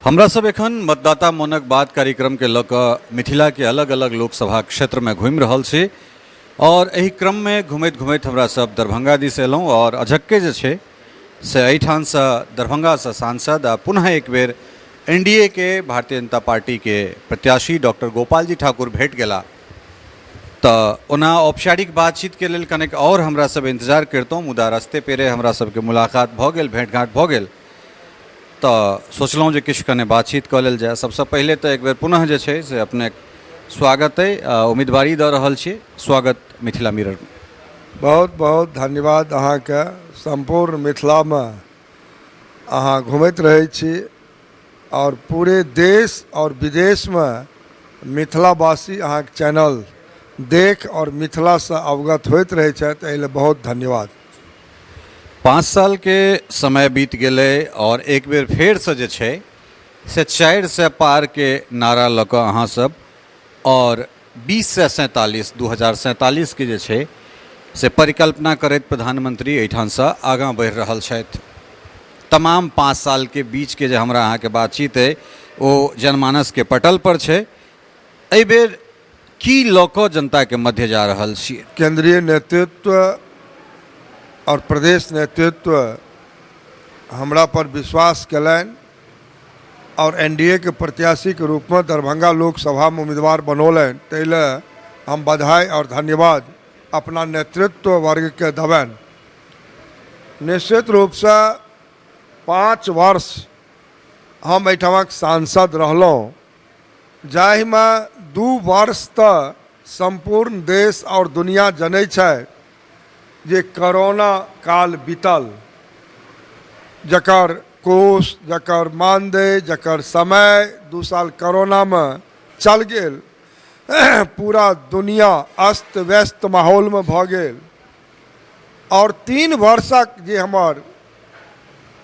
हमरा सब एखन मतदाता मोनक बात कार्यक्रमके लऽ कऽ मिथिलाके अलग अलग लोकसभा क्षेत्रमे घुमि रहल छी आओर एहि क्रममे घुमैत घुमैत हमरा सब दरभंगा दिस एलहुँ आओर अझक्के जे छै से एहिठामसँ दरभंगासँ सांसद आ पुनः एक बेर एन डी ए के भारतीय जनता पार्टीके प्रत्याशी डॉक्टर गोपालजी ठाकुर भेट गेला। तऽ ओना औपचारिक बातचीतके लेल कनेक आओर हमरा सब इन्तजार करितहुँ, मुदा रस्ते पेरे हमरा सबके मुलाकात भऽ गेल, भेँट घाँट भऽ गेल, तऽ सोचलहुँ जे किछु कने बातचीत कऽ लेल जाय। सबसँ पहिले तऽ एक बेर पुनः जे छै से अपनेक स्वागत अइ, उम्मीदवारी दऽ रहल छी, स्वागत मिथिला मिररमे। बहुत बहुत धन्यवाद अहाँके। सम्पूर्ण मिथिलामे अहाँ घुमैत रहै छी आओर पूरे देश आओर विदेशमे मिथिलावासी अहाँके चैनल देख आओर मिथिलासँ अवगत होइत रहै छथि, एहि लए बहुत धन्यवाद। 5 सालके समय बीत गेलै आओर एक बेर फेरसँ जे छै से 400 पारके नारा लऽ कऽ अहाँसभ आओर 2047, 2047 के जे छै से परिकल्पना करैत प्रधानमंत्री एहिठामसँ आगाँ बढ़ि रहल छथि। तमाम 5 सालके बीचके जे हमरा अहाँके बातचीत अइ ओ जनमानसके पटल पर छै। एहि बेर की लऽ कऽ जनताके मध्य जा रहल छियै? केंद्रीय नेतृत्व और प्रदेश नेतृत्व हमरा पर विश्वास केलनि और एन डी ए के प्रत्याशी के रूप में दरभंगा लोकसभा में उम्मीदवार बनौलनि, ताहि लए हम बधाई और धन्यवाद अपना नेतृत्व वर्ग के देबनि। निश्चित रूपसँ 5 वर्ष हम एहिठामक सांसद रहलहुँ, जाहिमे 2 वर्ष तऽ सम्पूर्ण देश और दुनिया जनै छै जे कोरोना काल बीतल, जकर कोष, जकर मानदेय, जकर समय 2 साल कोरोनामे चल गेल, पूरा दुनिया अस्त व्यस्त माहौलमे भऽ गेल। और 3 वर्षक जे हमर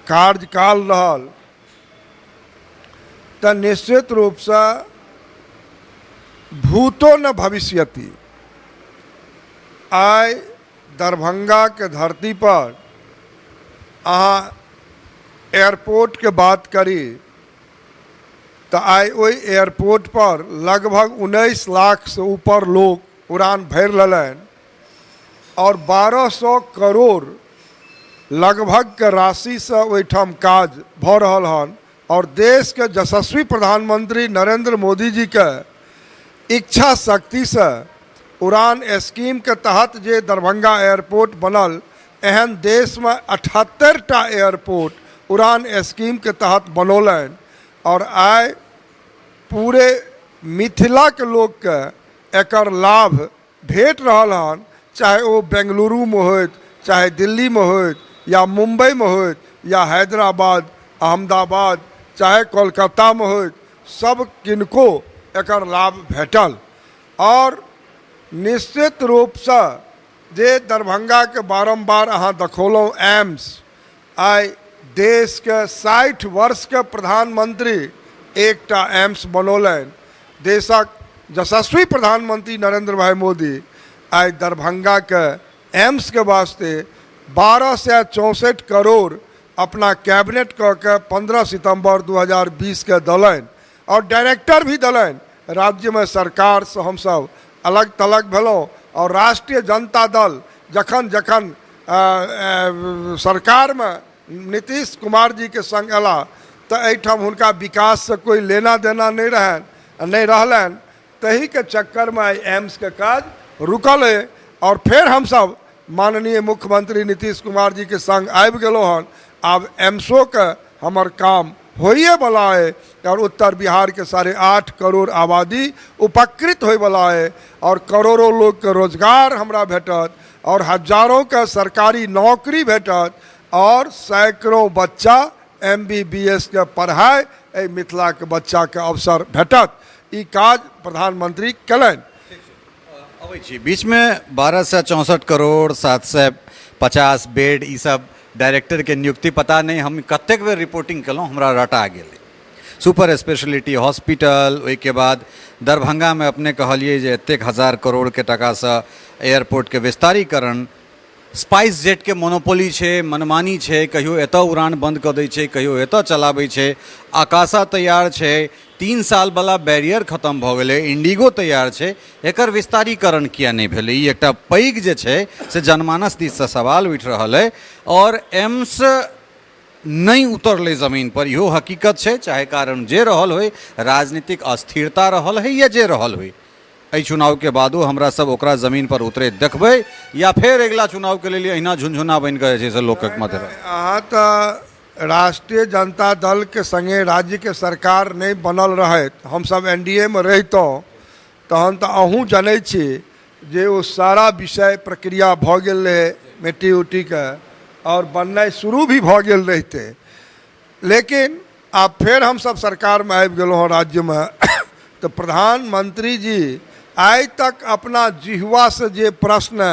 कार्यकाल रहल तऽ निश्चित रूपसँ भूतो न भविष्यति। आइ दरभंगाके धरती पर अहाँ एयरपोर्टके बात करी तऽ आइ ओहि एयरपोर्ट पर लगभग 19 लाखसँ ऊपर लोक उड़ान भरि लेलनि और 1200 करोड़ लगभग के राशिसँ ओहिठाम काज भऽ रहल हन। और देशके यशस्वी प्रधानमंत्री नरेंद्र मोदी जीके इच्छा शक्तिसँ उड़ान स्कीमके तहत जे दरभंगा एयरपोर्ट बनल, एहन देशमे 78टा एयरपोर्ट उड़ान स्कीमके तहत बनौलनि और आइ पूरे मिथिलाके लोकके एकर लाभ भेट रहल हन, चाहे ओ बेंगलुरुमे होइत, चाहे दिल्लीमे होइत, या मुम्बईमे होइत, या हैदराबाद, अहमदाबाद, चाहे कोलकातामे होइत, सब किनको एकर लाभ भेटल। और निश्चित रूपसँ जे दरभंगाके बारम्बार अहाँ देखौलहुँ एम्स, आइ देशके 60 वर्षके प्रधानमंत्री एकटा एम्स बनौलनि। देशक यशस्वी प्रधानमंत्री नरेंद्र भाई मोदी आइ दरभंगाके एम्सके वास्ते 1264 करोड़ अपना कैबिनेट कऽ के 15 सितम्बर 2020 के देलनि और डायरेक्टर भी देलनि। राज्यमे सरकारसँ हमसब अलग तलग भेलहुँ और राष्ट्रीय जनता दल जखन जखन सरकारमे नीतीश कुमार जीके संग अयला तऽ एहिठाम हुनका विकाससँ कोइ लेना देना नहि रहनि, नहि रहलनि, ताहिके चक्करमे आइ एम्सके काज रुकल अइ। और फेर हमसब माननीय मुख्यमंत्री नीतीश कुमार जीके संग आबि गेलहुँ हन, आब एम्सोके हमर काम होइएवला अइ और उत्तर बिहारके 8.5 करोड़ आबादी उपकृत होइवला अइ और करोड़ों लोकके रोजगार हमरा भेटत और हजारोंके सरकारी नौकरी भेटत और सैकड़ों बच्चा एम बी बी एस के पढ़ाइ एहि मिथिलाके बच्चाके अवसर भेटत। ई काज प्रधानमंत्री केलनि। अबै छी बीचमे 1264 करोड़ 750 बेड ई सब डायरेक्टरके नियुक्ति, पता नहि हम कतेक बेर रिपोर्टिंग केलहुँ, हमरा रटा गेलै। सुपर स्पेशलिटी हॉस्पिटल, ओहिके बाद दरभंगामे अपने कहलियै जे एतेक 1000 करोड़के टाकासँ एयरपोर्टके विस्तारीकरण, स्पाइस जेटके मोनोपोली छै, मनमानी छै, कहियो एतऽ उड़ान बन्द कऽ दै छै, कहियो एतऽ चलाबै छै। आकाशा तैयार छै, 3 सालवला बैरियर खतम भऽ गेलै, इंडिगो तैयार छै, एकर विस्तारीकरण किया नहि भेलै? ई एकटा पैघ जे छै से जनमानस दिससँ सवाल उठि रहल अइ। आओर एम्स नहि उतरलै जमीन पर, इहो हकीकत छै, चाहे कारण जे रहल होइ, राजनीतिक अस्थिरता रहल होइ या जे रहल होइ, एहि चुनावके बादो हमरा सब ओकरा जमीन पर उतरैत देखबै या फेर अगिला चुनावके लेल अहिना झुनझुना बनि कऽ जे छै से लोकक मध्य रहत? अहाँ तऽ राष्ट्रीय जनता दलके सङ्गे राज्यके सरकार नहि बनल रहैत, हमसब एन डी ए मे रहितहुँ, तहन तऽ अहूँ जनै छी जे ओ सारा विषय प्रक्रिया भऽ गेल रहै मिट्टी उट्टीके आओर बननाइ शुरू भी भऽ गेल रहितै। लेकिन आब फेर हमसब सरकारमे आबि गेलहुँ हँ राज्यमे, तऽ प्रधानमंत्री जी आइ तक अपना जिह्वासँ जे प्रश्न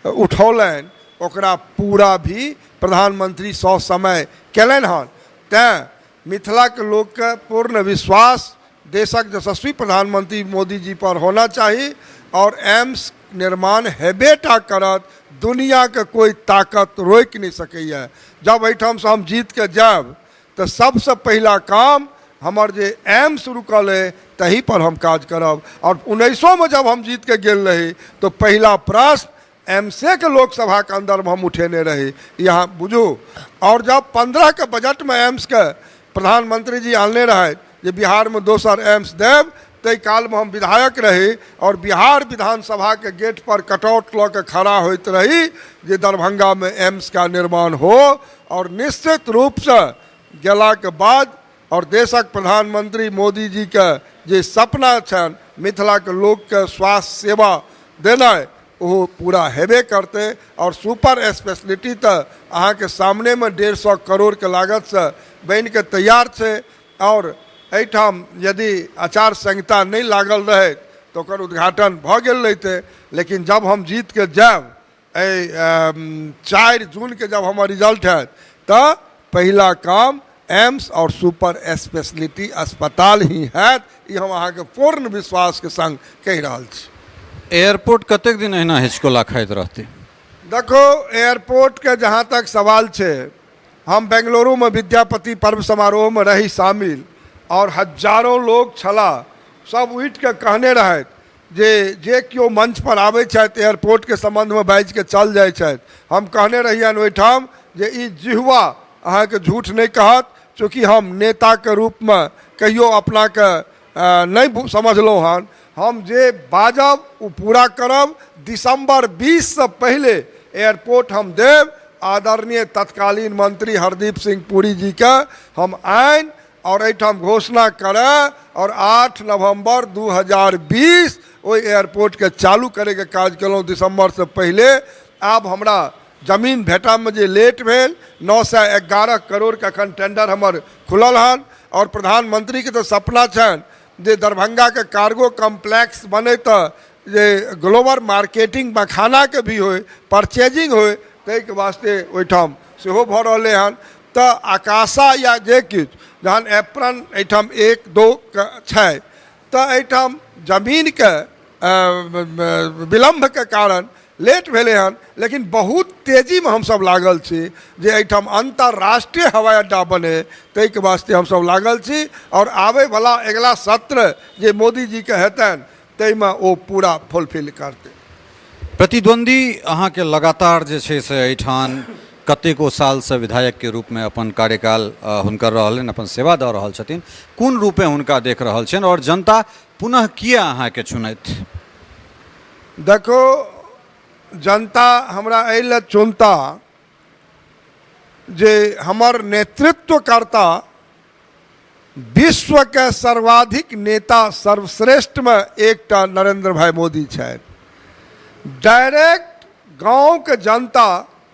उठौलनि ओकरा पूरा भी प्रधानमंत्री ससमय केलनि हन। तैँ मिथिलाके लोकके पूर्ण विश्वास देशक यशस्वी प्रधानमंत्री मोदी जी पर होना चाही और एम्स निर्माण हेबे टा करत, दुनियाके कोइ ताकत रोकि नहि सकैए। जब एहिठामसँ हम जीत के जायब तऽ सबसँ पहिला काम हमर जे एम्स रुकल अइ तही पर हम काज करब। और 19मे जब हम जीत के गेल रही तऽ पहिला प्रश्न एम्से के लोकसभाके अन्दरमे हम उठेने रही, यहाँ बुझू। और जब 15 के बजटमे एम्सके प्रधानमंत्री जी आनने रहथि जे बिहारमे दोसर एम्स देब, ताहि कालमे हम विधायक रही और बिहार विधानसभाके गेट पर कटआउट लऽ के खड़ा होइत रही जे दरभंगामे एम्स का निर्माण हो। और निश्चित रूपसँ गेलाके बाद और देशक प्रधानमंत्री मोदी जी के जे सपना छनि मिथिलाके लोकके स्वास्थ्य सेवा देनाइ, ओहो पूरा हेबे करतै। और सुपर स्पेशलिटी तऽ अहाँके सामनेमे 150 करोड़के लागतसँ बनिके तैयार छै। और एहिठाम यदि आचार संहिता नहि लागल रहैत तऽ ओकर उद्घाटन भऽ गेल रहितै। लेकिन जब हम जीतके जायब एहि 4 जूनके जब हमर रिजल्ट हैत तऽ पहिला काम एम्स और सुपर स्पेशलिटी अस्पताल ही हैत, ई हम अहाँके पूर्ण विश्वासके संग कहि रहल छी। एयरपोर्ट कतेक दिन एहिना हिचकोला खाइत रहतै? देखो, एयरपोर्टके जहाँ तक सवाल छै, हम बेंगलुरुमे विद्यापति पर्व समारोहमे रही शामिल और हजारों लोग छला, सब उठिके कहने रहथि जे जे केओ मंच पर आबै छथि एयरपोर्टके सम्बन्धमे बाजिके चल जाइ छथि। हम कहने रहियनि ओहिठाम जे ई जिह्वा अहाँके झूठ नहि कहत, चूँकि हम नेताके रूपमे कहियो अपनाके नहि समझलहुँ हन, हम जे बाजब ओ पूरा करब। दिसम्बर 20सँ पहिले एयरपोर्ट हम देब। आदरणीय तत्कालीन मंत्री हरदीप सिंह पुरी जीके हम आनि और एहिठाम घोषणा करय और 8 नवम्बर 2020 ओहि एयरपोर्टके चालू करैके काज केलहुँ दिसम्बरसँ पहिले। आब हमरा जमीन भेटऽमे जे लेट भेल, 911 करोड़के एखन टेंडर हमर खुलल हन। और प्रधानमंत्रीके तऽ सपना छनि जे दरभंगाके कार्गो कॉम्प्लेक्स बने तऽ जे ग्लोबल मार्केटिंग मखानाके भी होइ, परचेजिंग होइ, ताहिके वास्ते ओहिठाम सेहो भऽ रहलै हन। तऽ आकाशा या जे किछु जहन एप्रन एहिठाम 1 2 के छै तऽ एहिठाम जमीनके विलम्बके कारण लेट भेलै हन, लेकिन बहुत तेजीमे हमसब लागल छी जे एहिठाम अन्तर्राष्ट्रीय हवाई अड्डा बने, ताहिके वास्ते हमसब लागल छी। आओर आबैवला अगिला सत्र जे मोदीजीके हेतनि ताहिमे ओ पूरा फुलफिल करतै। प्रतिद्वंदी अहाँके लगातार जे छै से एहिठाम कतेको सालसँ विधायकके रूपमे अपन कार्यकाल हुनकर रहलनि, अपन सेवा दऽ रहल छथिन, कोन रूपे हुनका देख रहल छियनि आओर जनता पुनः किया अहाँके चुनथि? देखो, जनता हमरा एहि लए चुनता जे हमर नेतृत्वकर्ता विश्वके सर्वाधिक नेता सर्वश्रेष्ठमे एकटा नरेंद्र भाई मोदी छथि। डायरेक्ट गाँवके जनता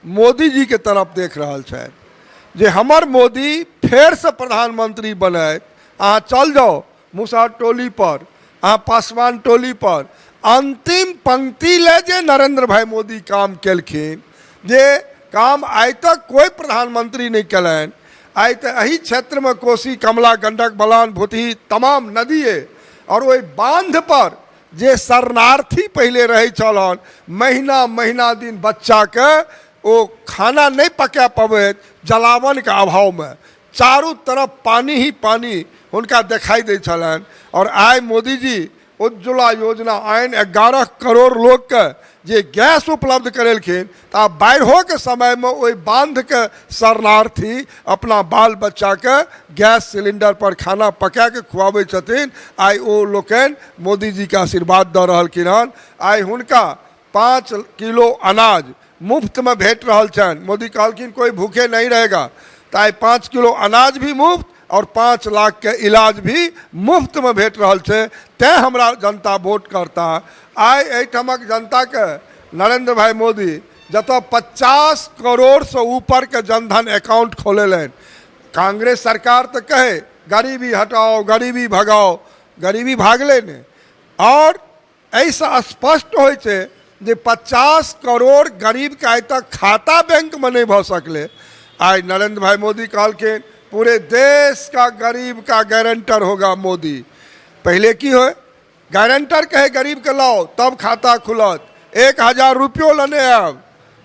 मोदी जीके तरफ देख रहल छथि जे हमर मोदी फेरसँ प्रधानमंत्री बनथि। अहाँ चल जाउ मुसहर टोली पर, अहाँ पासवान टोली पर, अंतिम पंक्ति ले जे नरेंद्र भाई मोदी काम केलखिन, जे काम आइ तक कोई प्रधानमंत्री नहीं केलनि। आइ तऽ एहि क्षेत्रमे कोसी, कमला, गंडक, बलान, भुतही तमाम नदी अइ और ओहि बांध पर जे शरणार्थी पहिले रहै छल हन, महीना महीना दिन बच्चाके ओ खाना नहि पका पबैत जलावनके अभावमे। चारू तरफ पानि ही पानि हुनका देखाइ दै छलनि। आओर आइ मोदीजी उज्ज्वला योजना आनि 11 करोड़ लोकके जे गैस उपलब्ध करेलखिन, तऽ आब बाढ़िओके समयमे ओहि बान्धके शरणार्थी अपना बाल बच्चाके गैस सिलिंडर पर खाना पकाके खुआबै छथिन। आइ ओ लोकनि मोदीजीके आशीर्वाद दऽ रहलखिन हन। आइ हुनका 5 किलो अनाज मुफ्तमे भेट रहल छनि। मोदी कहलखिन कोई भूखे नहीं रहेगा, तऽ आइ 5 किलो अनाज भी मुफ्त और 5 लाख के इलाज भी मुफ्त में भेट रहल छै, तैं हमरा जनता वोट करता। आइ एहिठामक जनताके नरेंद्र भाई मोदी जतऽ 50 करोड़सँ ऊपरके जनधन अकाउंट खोलेलनि, कांग्रेस सरकार तऽ कहै गरीबी हटाओ गरीबी भगाओ, गरीबी भागलै नहि। और एहिसँ स्पष्ट होइ छै जे 50 करोड़ गरीबके आइ तक खाता बैंकमे नहि भऽ सकलै। आइ नरेंद्र भाई मोदी कहलखिन पूरे देश का गरीब का गारंटर होगा मोदी। पहिले की होइ, गारंटर कहे गरीब के लाओ तब खाता खुलत, 1000 रुपयो लेने आयब।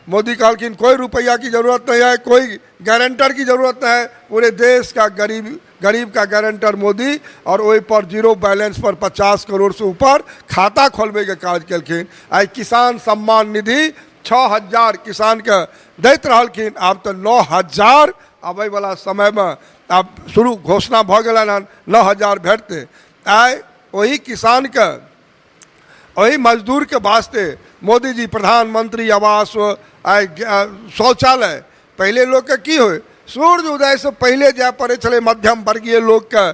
मोदी कहलखिन कोई रुपया की जरूरत नहीं है, कोई गारंटर की जरूरत नहीं है, पूरे देश का गरीब गरीब का गारंटर मोदी। और ओहि पर जीरो बैलेंस पर 50 करोड़ से ऊपर खाता खोलबैके काज केलखिन। आइ किसान सम्मान निधि 6000 किसानके दैत रहलखिन, आब तऽ 9000 आबैवला समयमे आब शुरू घोषणा भऽ गेलनि हन, 9000 भेटतै। आइ ओहि किसानके ओहि मजदूरके वास्ते मोदीजी प्रधानमंत्री आवास, आइ शौचालय। पहिले लोकके की होइ, सूर्य उदयसँ पहिले जाय पड़ै छलै मध्यम वर्गीय लोकके,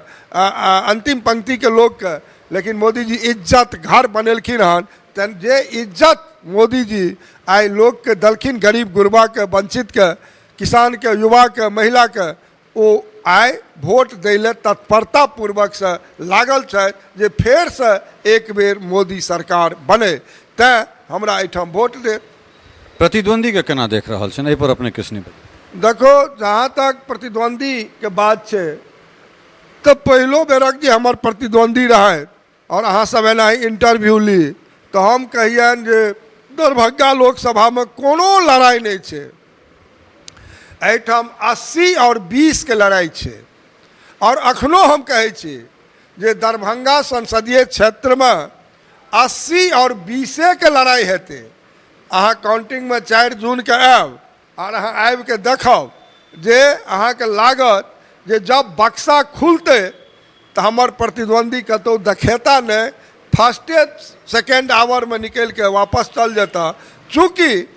अन्तिम पंक्तिके लोकके, लेकिन मोदीजी इज्जत घर बनेलखिन हन। तऽ जे इज्जत मोदीजी आइ लोकके देलखिन, गरीब गुरबाके, वंचितके, किसानके, युवाके, महिलाके, ओ आइ वोट दै लए तत्परता पूर्वकसँ लागल छथि जे फेरसँ एक बेर मोदी सरकार बने, तैँ हमरा एहिठाम वोट देत। प्रतिद्वंदीके केना देख रहल छनि, एहिपर अपने किछु नहि बजबै? देखो, जहाँ तक प्रतिद्वंदीके बात छै तऽ पहिलो बेरक जे हमर प्रतिद्वंदी रहथि और अहाँ सब एना इंटरव्यू ली तऽ हम कहियनि जे दरभंगा लोकसभामे कोनो लड़ाइ नहि छै, एहिठाम 80 और 20 के लड़ाइ छै। और अखनो हम कहै छी जे दरभंगा संसदीय क्षेत्रमे 80 और 20 के लड़ाइ हेतै। अहाँ काउंटिंगमे 4 जूनके आयब और अहाँ आबिके देखब जे अहाँके लागत जे जब बक्सा खुलतै तऽ हमर प्रतिद्वंदी कतहु देखेता नहि, फर्स्टे सेकेंड आवरमे निकलिके वापस चल जेता। चूँकि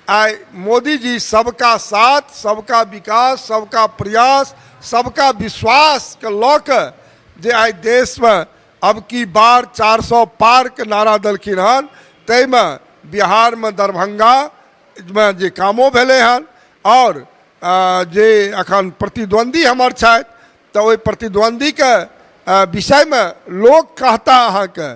आइ मोदीजी सबका साथ सबका विकास सबका प्रयास सबका विश्वासके लऽ कऽ जे आइ देशमे अब की बार 400 पारके नारा देलखिन हन, ताहिमे बिहारमे दरभंगामे जे कामो भेलै हन और जे अखन प्रतिद्वंदी हमर छथि तऽ ओहि प्रतिद्वंदीके विषयमे लोक कहता अहाँके,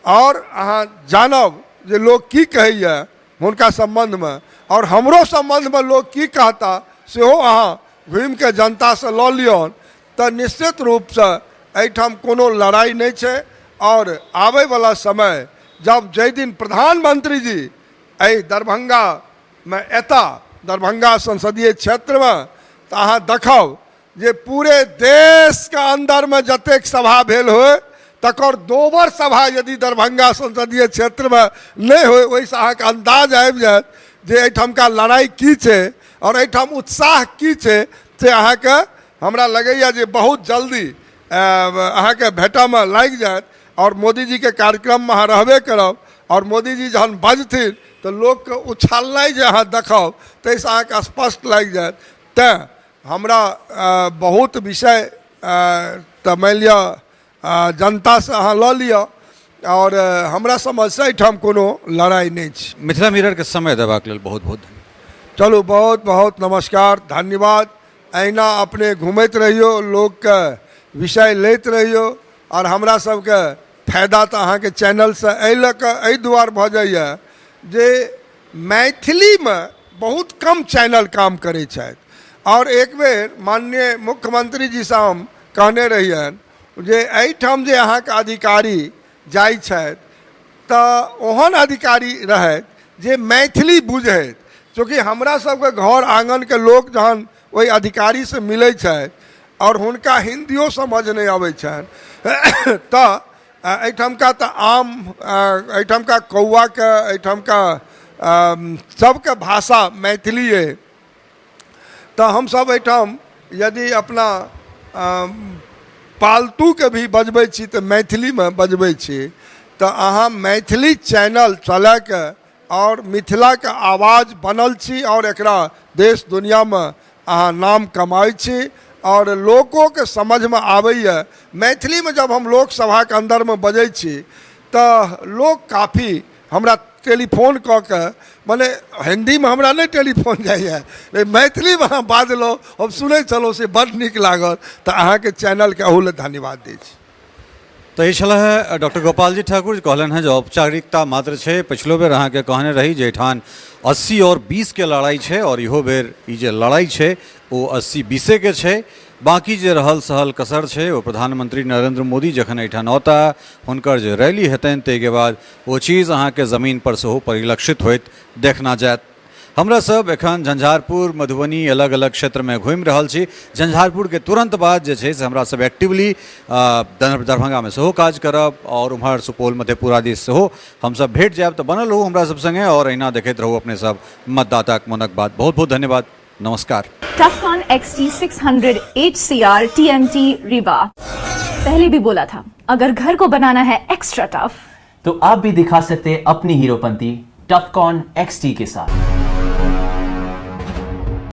और अहाँ जानब जे लोक की कहैए हुनका सम्बन्धमे, और हमरो सम्बन्धमे लोक की कहता सेहो अहाँ घुमिके जनतासँ लऽ लियौन। तऽ निश्चित रूपसँ एहिठाम कोनो लड़ाइ नहि छै। और आबैवला समय जब जाहि दिन प्रधानमंत्री जी एहि दरभंगामे एता, दरभंगा संसदीय क्षेत्रमे, तऽ अहाँ देखब जे पूरे देशके अन्दरमे जतेक सभा भेल होय तकर दोबर सभा यदि दरभंगा संसदीय क्षेत्रमे नहि होय, ओहिसँ अहाँके अन्दाज आबि जायत जे एहिठामका लड़ाइ की छै आओर एहिठाम उत्साह की छै। से अहाँके हमरा लगैए जे बहुत जल्दी अहाँके भेटऽमे लागि जायत। आओर मोदीजीके कार्यक्रममे अहाँ रहबे करब, आओर मोदीजी जहन बजथिन तऽ लोकके उछालनाइ जे अहाँ देखब ताहिसँ अहाँके स्पष्ट लागि जायत। तैँ हमरा बहुत विषय तऽ मानि लिअ जनतासँ अहाँ लऽ लिअ, आओर हमरा समझसँ एहिठाम कोनो लड़ाइ नहि छै। मिथिला मिररके समय देबाक लेल बहुत बहुत धन्यवाद। चलू, बहुत बहुत नमस्कार, धन्यवाद। अहिना अपने घुमैत रहियौ, लोकके विषय लैत रहियौ, आओर हमरा सबके फायदा तऽ अहाँके चैनलसँ एहि लऽ कऽ एहि दुआरे भऽ जाइए जे मैथिलीमे बहुत कम चैनल काम करै छथि। आओर एक बेर माननीय मुख्यमंत्री जीसँ हम कहने रहियनि जे एहिठाम जे अहाँके अधिकारी जाइ छथि तऽ ओहन अधिकारी रहथि जे मैथिली बुझैत, चूँकि हमरा सबके घर आङ्गनके लोक जहन ओहि अधिकारीसँ मिलै छथि आओर हुनका हिन्दियो समझ नहि अबै छनि, तऽ एहिठामका तऽ आम, एहिठामका कौआके, एहिठामका सबके भाषा मैथिली अइ। तऽ हमसब एहिठाम यदि अपना पालतूके भी बजबै छी तऽ मैथिलीमे बजबै छी। तऽ अहाँ मैथिली चैनल चलाके आओर मिथिलाके आवाज बनल छी आओर एकरा देश दुनिआँमे अहाँ नाम कमाइ छी आओर लोकोके समझमे आबैए। मैथिलीमे जब हम लोकसभाके अन्दरमे बजै छी तऽ लोक काफी हमरा टेलीफोन कऽ के, मने हिन्दीमे हमरा नहि टेलीफोन जाइए, लेकिन मैथिलीमे अहाँ बाजलहुँ, हम सुनै छलहुँ, से बड्ड नीक लागल। तऽ अहाँके चैनलके अहू लए धन्यवाद दै छी। तऽ ई छलै है डॉक्टर गोपालजी ठाकुर, कहलनि हेँ जे औपचारिकता मात्र छै। पछिलो बेर अहाँके कहने रही जे एहिठाम 80 आओर 20 के लड़ाइ छै आओर इहो बेर ई जे लड़ाइ छै ओ 80-20 के छै। बाँकी जे रहल सहल कसर छै ओ प्रधानमंत्री नरेंद्र मोदी जखन एहिठाम औता, हुनकर जे रैली हेतनि, ताहिके बाद ओ चीज अहाँके जमीन पर सेहो परिलक्षित होइत देखना जायत। हमरा सब एखन झंझारपुर, मधुबनी अलग अलग क्षेत्रमे घुमि रहल छी। झंझारपुरके तुरन्त बाद जे छै से हमरा सब एक्टिवली दरभंगामे सेहो काज करब आओर उम्हर सुपौल, मधेपुरा दिस सेहो हमसब भेट जायब। तऽ बनल रहू हमरा सब सङ्गे आओर एहिना देखैत रहू अपने सब मतदाताक मोनक बात। बहुत बहुत धन्यवाद, नमस्कार। Tufcon XT600 HCR TMT Rebar। पहले भी बोला था, अगर घर को बनाना है एक्स्ट्रा टफ तो आप भी दिखा सकते हैं अपनी हीरोपंती टफकॉन XT के साथ।